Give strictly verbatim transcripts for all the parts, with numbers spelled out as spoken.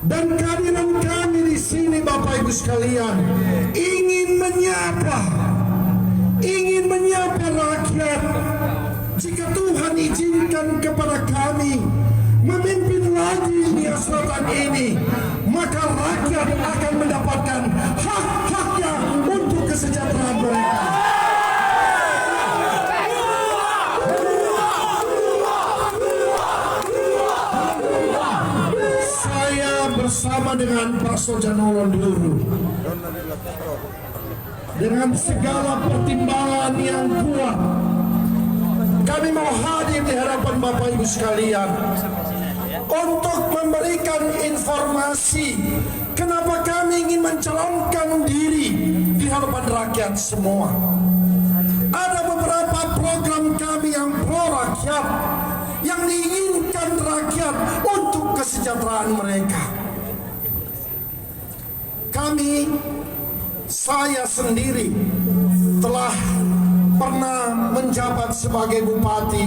Dan kehadiran kami di sini, Bapak Ibu sekalian, ingin menyapa, ingin menyapa rakyat. Jika Tuhan izinkan kepada kami memimpin lagi Nia Selatan ini, maka rakyat akan mendapatkan hak-haknya untuk kesejahteraan mereka. Saya bersama dengan Pak Sojanolo Nduru, dengan segala pertimbangan yang kuat, kami mau hadir di hadapan Bapak Ibu sekalian untuk memberikan informasi kenapa kami ingin mencalonkan diri di hadapan rakyat semua. Ada beberapa program kami yang pro rakyat, yang diinginkan rakyat untuk kesejahteraan mereka. Kami, saya sendiri telah pernah menjabat sebagai bupati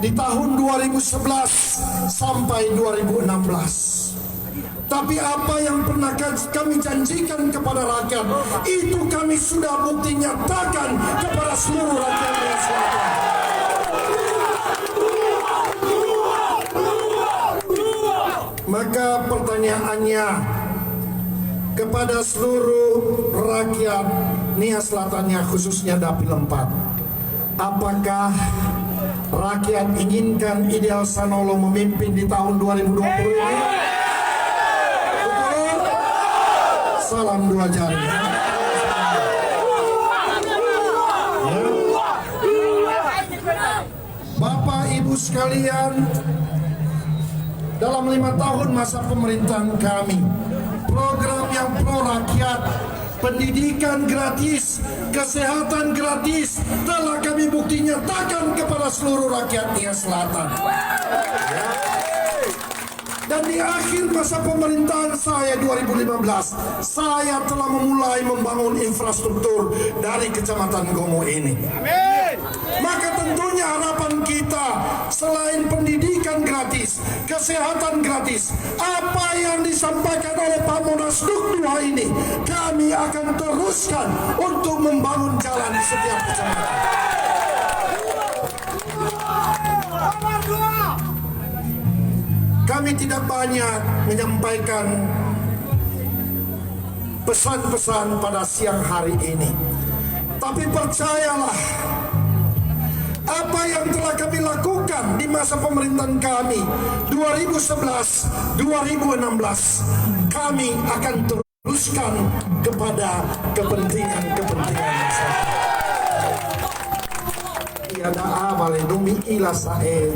di tahun dua ribu sebelas sampai dua ribu enam belas. Tapi apa yang pernah ka-, kami janjikan kepada rakyat, itu kami sudah bukti nyatakan kepada seluruh rakyat Nia Selatan. Maka pertanyaannya kepada seluruh rakyat Nia Selatannya, khususnya Dapil empat. Apakah rakyat inginkan Ideal Sanolo memimpin di tahun dua ribu dua puluh ini? Betul? Salam dua jari. Ya. Bapak Ibu sekalian, dalam lima tahun masa pemerintahan kami, program yang pro rakyat, pendidikan gratis, kesehatan gratis, telah kami bukti nyatakan kepada seluruh rakyat Nia Selatan. Dan di akhir masa pemerintahan saya dua ribu lima belas, saya telah memulai membangun infrastruktur dari Kecamatan Gomo ini. Amin. Maka tentunya harapan kita, selain pendidikan gratis, kesehatan gratis, apa yang disampaikan oleh Pak Munasduk dua ini, kami akan teruskan untuk membangun jalan di setiap kecamatan. Kami tidak banyak menyampaikan pesan-pesan pada siang hari ini. Tapi percayalah, apa yang telah kami lakukan di masa pemerintahan kami dua ribu sebelas, dua ribu enam belas, kami akan teruskan kepada kepentingan-kepentingan masyarakat. Iada'a wa lö no mi'ila sa'ae.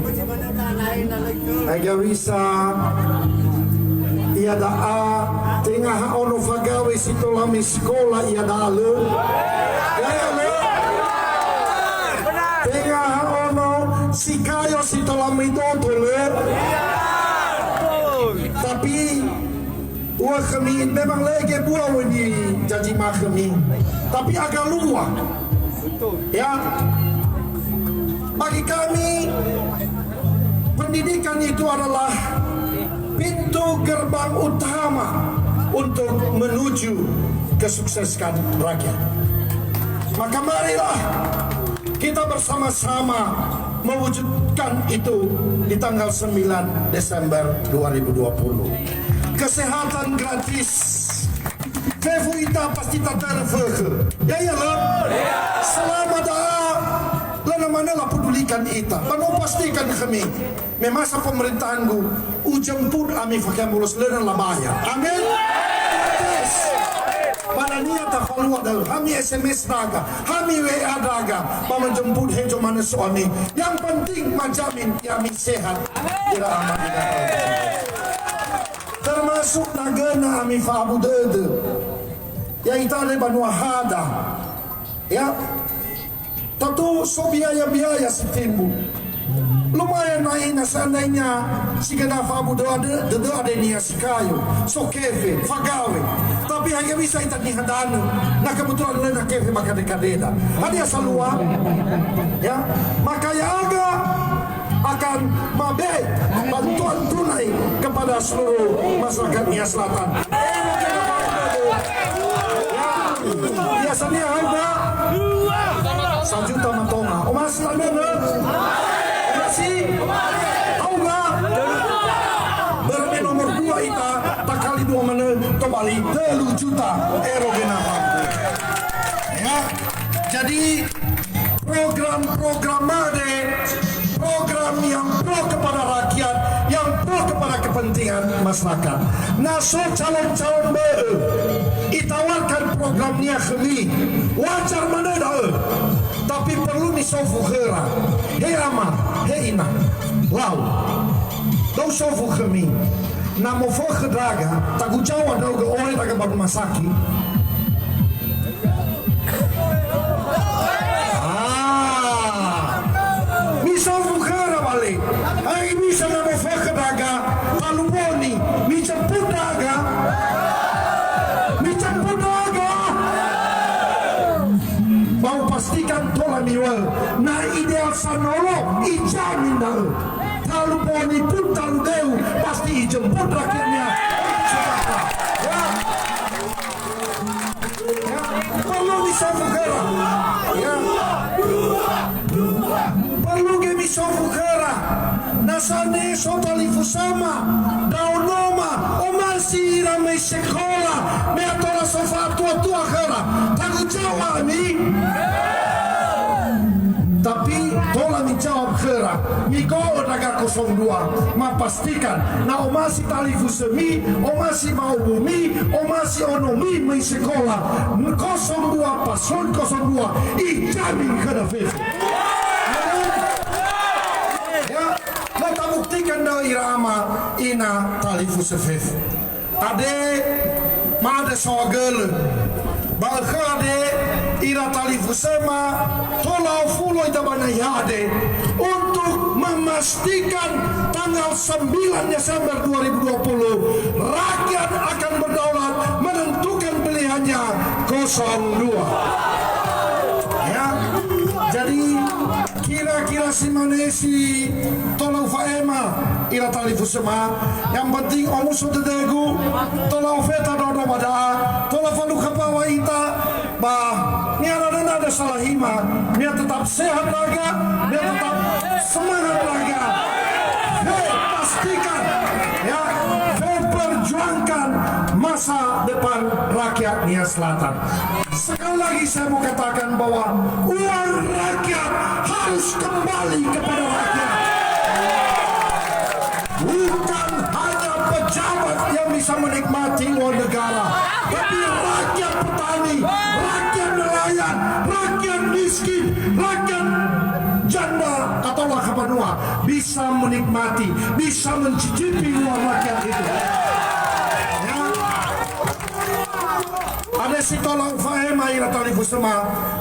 Hadia wi sa, iada'a, tenga ha ono fagawe si tola misikola iada'a lö. Ya, ya, lö. Tenga ha ono si kayo si tola midodo lö. Tapi ua khömi, memang lege bua uni jaji ma khömi. Tapi agak luar. Ya. Bagi kami, pendidikan itu adalah pintu gerbang utama untuk menuju kesuksesan rakyat. Maka marilah kita bersama-sama mewujudkan itu di tanggal sembilan Desember dua ribu dua puluh. Kesehatan gratis. Fefu ita pasti tatörö fökhö. Ya, ya, lö? Selama da'a, lö na manö lapedulikan ita. Ba no pastikan khömi. Me masa pemerintahanggu, ujemput ami fakeang bolos, lö na labayar. Amin. Tes. Ba dania tafalua da'ö. Hami S M S ndra'aga, hami W A ndra'aga, ba menjemput hejo manö so ami. Yang penting majamin ya'ami sehat. Ira aman ira. Termasuk na göna ami fa'abu dödö. Ya'ita andre banua hada. Ya. Tatu so biaya-biaya si timbul. Lumayan na'i na seandainya si göna fa'abu dödö, dödö adenia si kayo, so kefe, fagawe. Tapi hadia bisa ita niha danö, na kebetulan lö na kefe ba kade-kadeda. Hadia salua? Ya, maka ya'aga akan mabe bantuan tunai kepada seluruh masyarakat Nia Selatan. Ya, biasanya harga sajuta matonga. Omas tanah, masih harga. Bermain nomor dua ita, takali dua mana, tobali telu juta euro genapa. Ya, jadi program-program made, program yang pro kepada rakyat, yang pro kepada kepentingan masyarakat. Na so calon-calon bö'ö, itawarkan programnia khömi, wajar manö da'ö. Tapi perlu misofu khöra, he ama, he ina, lau. Da'ö sofu khömi. Na mofökhö ndra'aga, tagu jawa ndra'ugö ohe ndra'aga ba rumah sakit. Ah. Misofu khöra bale. Ai bisa na mofökhö ndra'aga, talu boni, mijemput ndra'aga. Mijemput ndra'aga. Ba upastikan tola miŵa'ö. Na ideal sanolo, ijamin da'ö. Talu boni pun talu deu, pasti ijemput rakyatnya. Ya. Ya. Perlu misofu khöra. Ya. Perlu gö misofu khöra. Na sane so talifusöma, ndraonoma, omasi ira möi sekola, me tola so fa'atua-tua khöra. Tagu jawa ami. Tapi tola mijawab khöra, migo'ö ndra'aga kosong dua, mapastikan, na omasi talifusömi, omasi ma'obumi, omasi onomi möi sekola, kosong dua, paslon kosong dua, ijamin khöda fefu. Ya, na tabuktikan da'ö ira ama, ina talifusö fefu. Ade, made saohagölö. Ba ökhö ade, ira talifusöma, tola ofuloi da ba naiha ade, untuk memastikan tanggal sembilan Desember dua ribu dua puluh, rakyat akan berdaulat menentukan pilihannya kosong dua. Ya, jadi kira-kira si mane si tola ufa'ema ira talifusöma. Yang penting omuso dödögu, tola ofeta ndra'o ba da'a, tola falukha bawa ita, ba niha nada-nada salahima, niha tetap sehat ndra'aga, niha tetap semangat ndra'aga. Fe, pastikan, ya, fe, perjuangkan masa depan rakyat Nia Selatan. Sekali lagi saya mau katakan bahwa uang rakyat harus kembali kepada rakyat. Bukan hanya pejabat yang bisa menikmati uang negara, tapi rakyat petani, rakyat nelayan, rakyat miskin, rakyat janda atau lakha banua bisa menikmati, bisa mencicipi uang rakyat itu. Ya. Ade si tola ufa'ema ira talifusöma,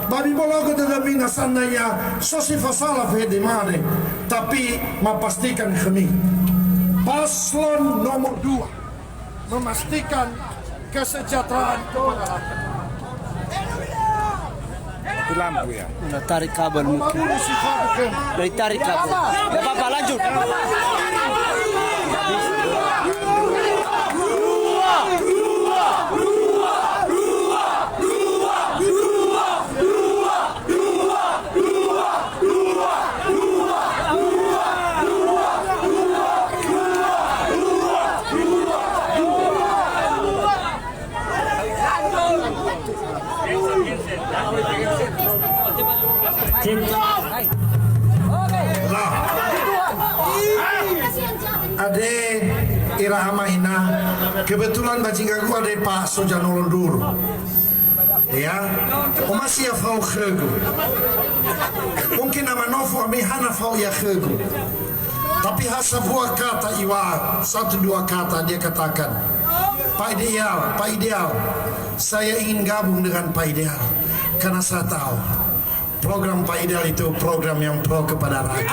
ba mibologö dödömi na seandainya so si fasala fehede mane, tapi mapastikan khömi. Paslon nomor dua, memastikan kesejahteraan kepada rakyat. Mati lampu ya. Udah tarik kabel mungkin. Udah ditarik kabel. Nggak apa-apa, lanjut. Ade ira ama ina, kebetulan ba zi gagu ade Pak Sojanolo ndruru. Ya, omasi ia fao khögu. Mungkin na manofo ami hana fao ia khögu. Tapi ha sabua kata iŵa'ö, satu dua kata dia katakan, "Pak Ideal, Pak Ideal, saya ingin gabung dengan Pak Ideal. Karena saya tahu program Pak Ideal itu program yang pro kepada rakyat.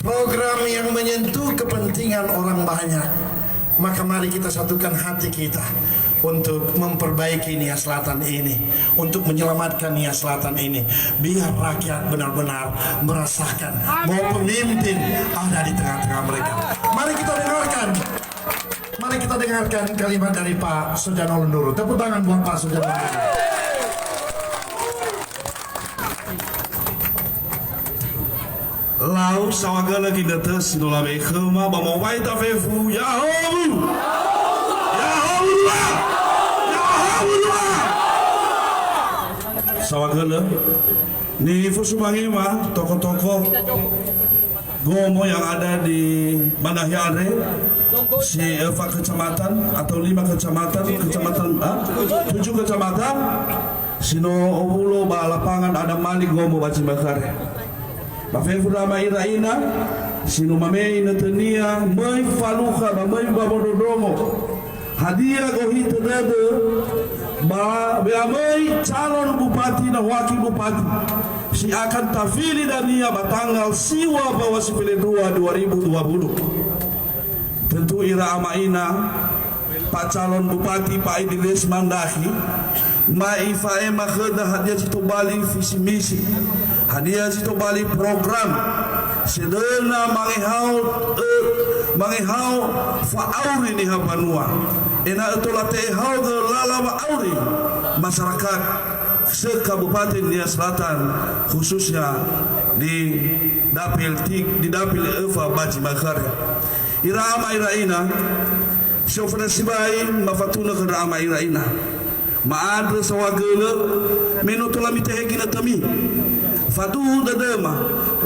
Program yang menyentuh kepentingan orang banyak. Maka mari kita satukan hati kita. untuk memperbaiki Nia Selatan ini, untuk menyelamatkan Nia Selatan ini, biar rakyat benar-benar merasakan bahwa pemimpin ada di tengah-tengah mereka. Mari kita dengarkan, mari kita dengarkan kalimat dari Pak Sujana Lunduru. Tepuk tangan buat Pak Sujana Lunduru. Lau saohagölö ginötö si no labe'e khöma ba mowai ta fefu, Ya'ahowu! Ya'ahowu'a! Ya'ahowu'a! Saohagölö, nifosumange ma toko-toko Gomo yang ada di Manahiare, si öfa kecamatan atau lima kecamatan, kecamatan, ah, tujuh kecamatan, si no owulo ba lapangan Adam Malik Gomo ba Cimakhare. Ba fefu ndra ama ira ina, si no mame'e inötönia, möi falukha ba möi ba wondrondrongo. Hadia gohitö dödö ba we'amöi calon bupati na wakil bupati si akan tafili dania ba tanggal siwa Mbawa si felendrua dua ribu dua puluh. Tentu ira ama ina, pa calon bupati, pa idealisme ndrakhi, ma ifa'ema khöda hadia zi tobali visi misi, hadia zi tobali program, sedöna mangehao, ö, mangehao fa'auri niha banua. Ena'ö tola te'ehaogö lala wa'auri masyarakat se-Kabupaten Nia Selatan, khususnya di Dapil ti-, di Dapil Öfa ba Cimakhare. Ira ama ira ina, si oföna sibai mafatunö khö ndra ama ira ina. Ma'andrö saohagölö, me no tola mitehegina tömi. Faduhu dödöma,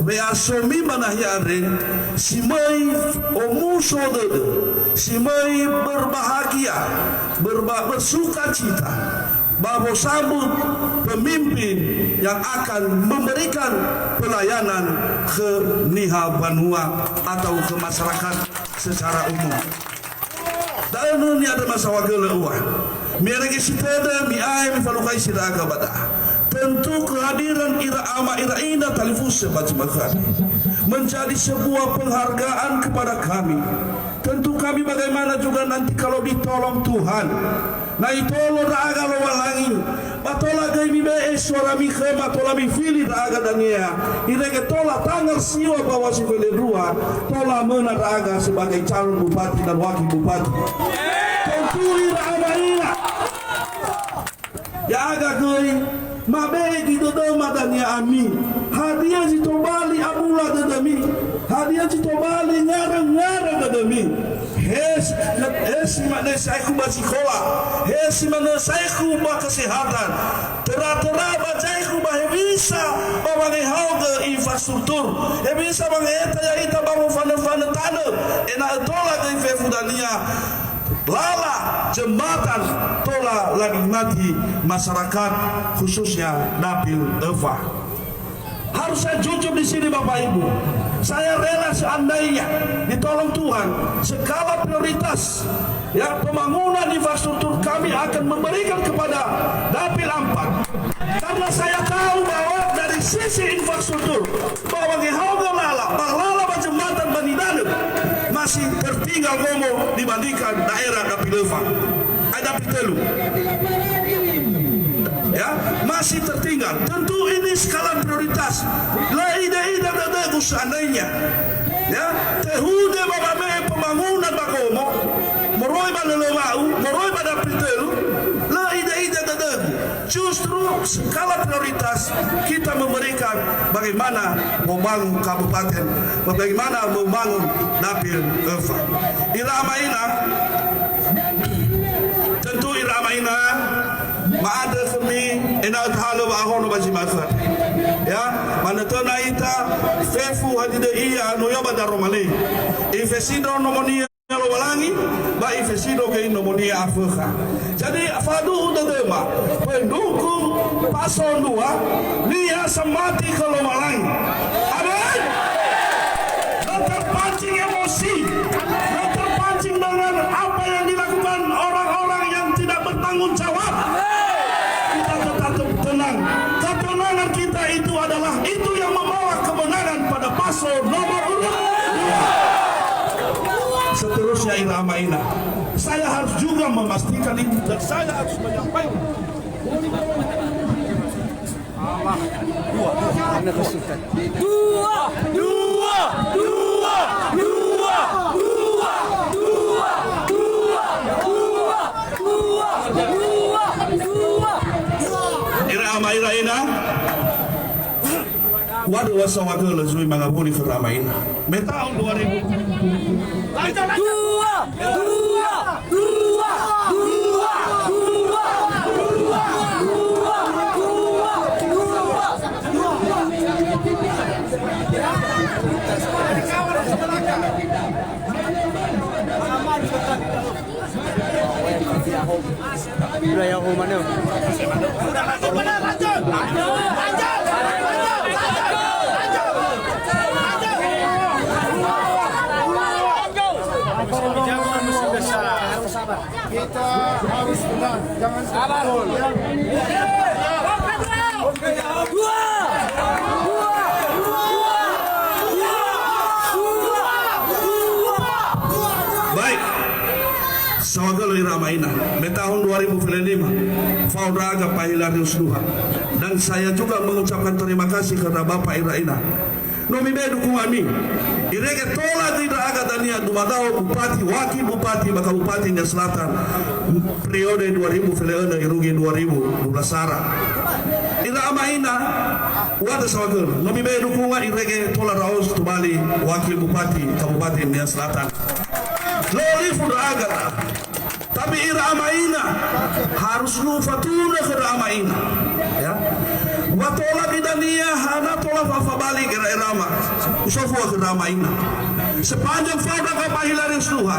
we'asomi ba nahia andre, si möi omuso dödö, si möi berbahagia, berba-, bersukacita, ba wosambut pemimpin yang akan memberikan pelayanan khö niha banua atau khö masyarakat secara umum. Da'ö nönia döma saohagölö ua. Mi'erege si tödö, mi'ae, mifalukhaisi ndra'aga ba da'a. Tentu kehadiran ira ama ira ina talifusö ba Cimakhare menjadi sebuah penghargaan kepada kami. Tentu kami bagaimana juga nanti kalau ditolong Tuhan. Na itolo ndra'aga Lowalangi, ba tola göi mibe'e suarami khöma, tola mifili ndra'aga dania. Irege tola tanggal siwa Mbawa si felendrua, tola möna ndra'aga sebagai calon bupati dan wakil bupati. Tentu ira ama ira. Ya'aga göi, mabe'e göi dödöma dania ami. Hadia zi tobali abula dödömi? Hadia zi tobali ngarö-ngarö dödömi? He, he si mane saekhu ba sikola, he si mane saekhu ba kesehatan, töra-töra ba zaekhu ba hewisa ba wangehaogö infrastruktur, hewisa wangeheta ya'ita ba mofanö-fanö tanö, ena'ö tola göi fefu dania lala, jembatan, tola lanikmati masyarakat, khususnya Dapil Öfa. Harus saya jujur di sini, Bapak Ibu. Saya rela seandainya ditolong Tuhan, skala prioritas, ya, pembangunan infrastruktur kami akan memberikan kepada Dapil empat. Karena saya tahu bahwa dari sisi infrastruktur, ba wangehaogö lala, ba lala ba jembatan ba nidanö, masih tertinggal Gomo dibandingkan daerah Dapil Öfa. Ada Dapil Tölu. Ya, masih tertinggal. Tentu ini skala prioritas. Lö ide-ide dödögu seandainya, ya, tehude ba wame'e pembangunan ba Gomo, moroi ba Lölöwa'u, moroi ba Dapil Tölu, lö ide-ide dödögu. Justru skala prioritas kita memberikan bagaimana membangun kabupaten, bagaimana membangun Dapil Öfa. Ira ama ina, tentu ira ama ina, ma'andrö khömi ena'ö tahalö wa'ahono ba zi ma'ökhö. Ya, manötöna ita fefu hadia ia anoya ba Daroma Lei. Ifesindro nomonia Lowalangi, ba ifesindro göi nomonia Afökha. Jadi, faduhu dödöma, pendukung Paslon dua, niha samati khö Lowalangi. Amin. No terpancing emosi, no terpancing dengan apa yang dilakukan orang-orang yang tidak bertanggung jawab. Kita tetap tenang. Ketenangan kita itu adalah itu yang membawa kemenangan pada paslon nomor urut dua. Seterusnya, ira ama ina, Saya harus juga memastikan ini dan saya harus menyampaikan. Dua, dua, dua, dua, dua, dua, dua, dua, dua, dua, dua, dua. Ira ama ira ina. Waduh, wa saohagölö zui mangawuli khöra ama ina. Me tahun dua ribu. Dua, dua, dua, dua. Udah ya, Om, mana? Kita harus tenang, jangan terpukul. Baik. Saohagölö ira ama ina. Me tahun dua ribu fele lima, fao ndra'aga Pahilarius dua. Dan saya juga mengucapkan terima kasih kepada Bapak ira ina. No mibe'e dukungami. Irege tola göi ndra'aga dania dumadao bupati, wakil bupati, ba kabupati Nia Selatan. Periode dua ribu fele önö irugi dua ribu dua belas sara. Ira ama ina, waduh saohagölö. No mibe'e dukungan irege tola ndra'o tobali wakil bupati, kabupati Nia Selatan. Lö olifu ndra'aga. Tapi ira ama ina, harus nufatunö khöra ama ina. Ya. Wa tola göi dania, hana tola fa-, fabali göi ira ama. Usofua khöra ama ina. Sepanjang fao ndra'aga Pahilarius dua,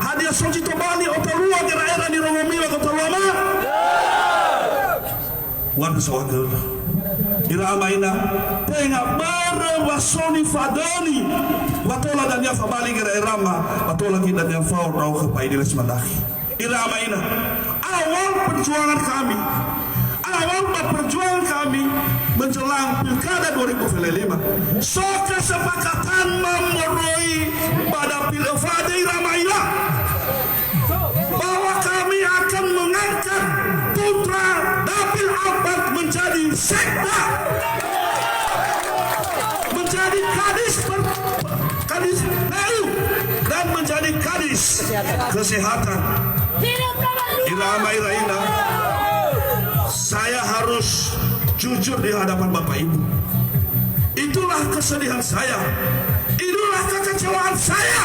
hadia so zi tobali otalua göi ira nirongomi wa gotalua ma? Waduh saohagölö. Ira ama ina, tenga börö wa so nifadöli, wa tola dania fabali göi ira ama, wa tola göi dania fao ndra'o khö Pak Idris Madakhi. Ira ama ina, awal perjuangan kami, awal ba perjuangan kami menjelang Pilkada dua ribu fele lima, so kesepakatan mamoroi ba dapil öfa, ira ama ina. Bahwa kami akan mengangkat putra dapil empat menjadi sekda, menjadi kadis per-, kadis P U, dan menjadi kadis kesehatan. Ira ama ira ina, saya harus jujur di hadapan Bapak Ibu. Itulah kesedihan saya. Itulah kekecewaan saya.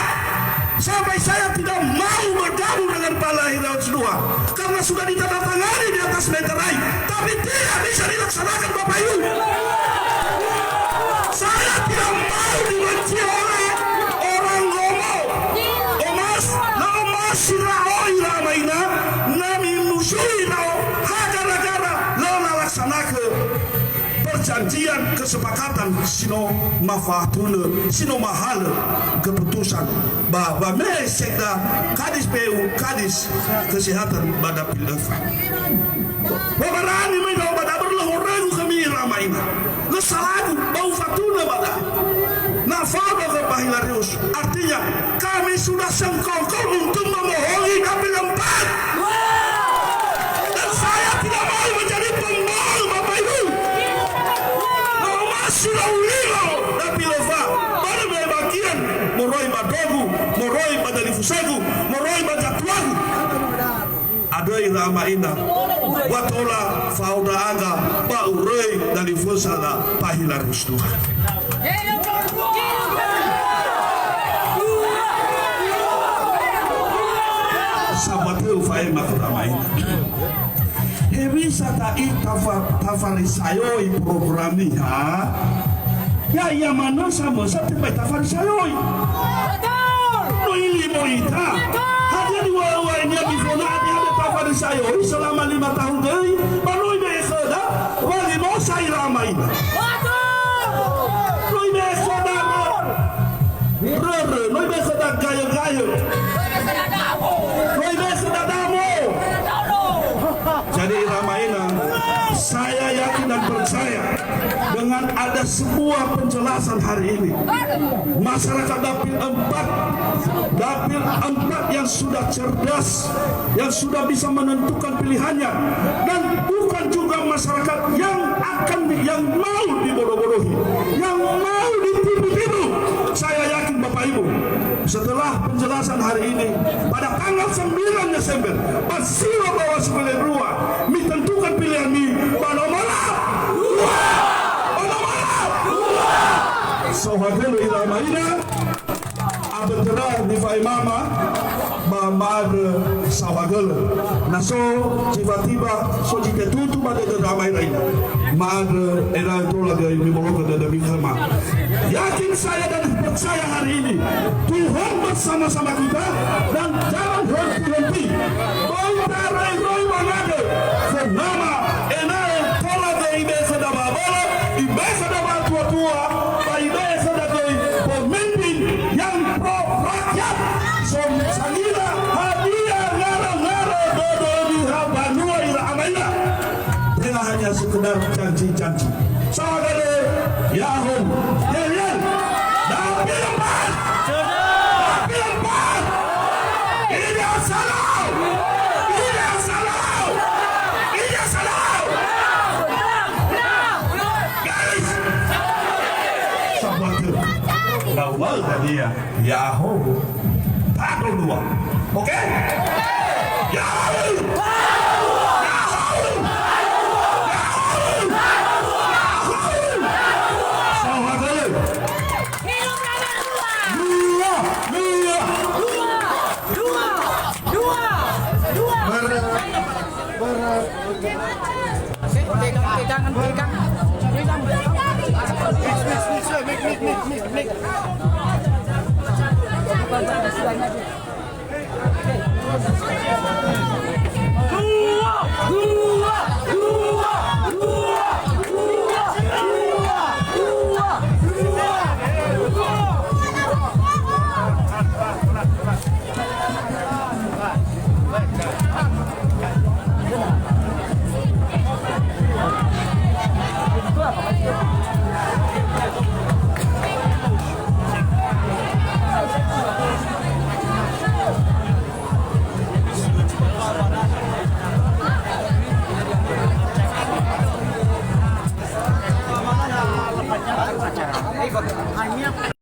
Sampai saya tidak mau bergabung dengan Pahilarius dua. Karena sudah ditandatangani di atas meterai. Tapi tidak bisa dilaksanakan, Bapak Ibu. Saya tidak mau dibenci oleh orang Romo. Omas, na omasi ndra'o ira ama ina, na mimusuhi ndra'o, ha gara-gara lö nalaksanakö perjanjian kesepakatan si no mafatunö, si no mahalö keputusan ba wame'e sekda kadis P U, kadis kesehatan ba dapil öfa. Wa barani möi ndra'o ba da'ö, börö lö horögu khömi ira ama ina. Lö salagu, ba ufatunö ba da'ö. Na fao ndra'o khö Pahilarius, artinya kami sudah sengkongkong untuk memohongi dapil empat. Dan saya tidak mau menjadi pembohong, Bapak Ibu. Na omasi ndra'o ulingo dapil öfa, börö me bagian moroi ba ndra'ogu, moroi ba dalifusögu, moroi ba zatuagu. Andrö ira ama ina, wa tola fao ndra'aga ba uröi dalifusö la Pahilarius dua. Sabatö ufa'ema khöra ama ina. Hewisa da'i tafa-, tafarisaioi programmi, ha? Ya'ia manö samösa tebai tafarisaioi. Betul. No ilimo ita. Betul. Hadia dua-dua ini bifona hadia tafarisaioi selama lima tahun göi, ba no ibe'e khöda, wa limosa ira ama ina. Betul. No ibe'e khöda rörö, no ibe'e khöda gayö-gayö. No ibe'e khöda damo. Jadi ira ama ina, saya yakin dan percaya dengan ada sebuah penjelasan hari ini. Masyarakat Dapil empat, Dapil empat yang sudah cerdas, yang sudah bisa menentukan pilihannya, dan bukan juga masyarakat yang akan di-, yang mau dibodoh-bodohi, yang mau ditipu-tipu. Saya yakin, Bapak Ibu, setelah penjelasan hari ini, pada tanggal sembilan Desember, ba sio bawa sipele dua, mitentukan pilihanmi ba nomor dua. Ba nomor dua. Saohagölö ira ama ina, abötöra nifa'emama, ba ma'andrö saohagölö. Na so zi fatiba, so zi tetutu ba dödöda ama ira ina. Ma'andrö ena'ö tola göi mibolo'ö dödömi khöma. Yakin saya dan percaya hari ini, Tuhan bersama-sama kita dan jangan henti-henti. Böi taröi-röi mangandrö, fönama, ena'ö tola göi ibe'e khöda ba abölö, ibe'e khöda ba tua-tua, ba ibe'e khöda göi pemimpin yang pro rakyat. Som-, sangila hadia ngara-ngara dödö niha banua ira ama ina. Tenga hanya sekedar janji-janji. Saohagölö, ya'ahowu. Yel, yel. Dapil empat. Dapil empat. Tidak salah. Tidak salah. Tidak salah. Garis. Sabar. Dawal tadi ya. Ya'ahowu. Tado dua. Oke? Ya'ahowu! Ya'ahowu! Ya'ahowu! Saohagölö. Dua! Dua! Dua! Dua! Dua! Bara-, bara- Pegang, pegang, pegang. Pegang. Mik, mik, mik, mik, mik, mik.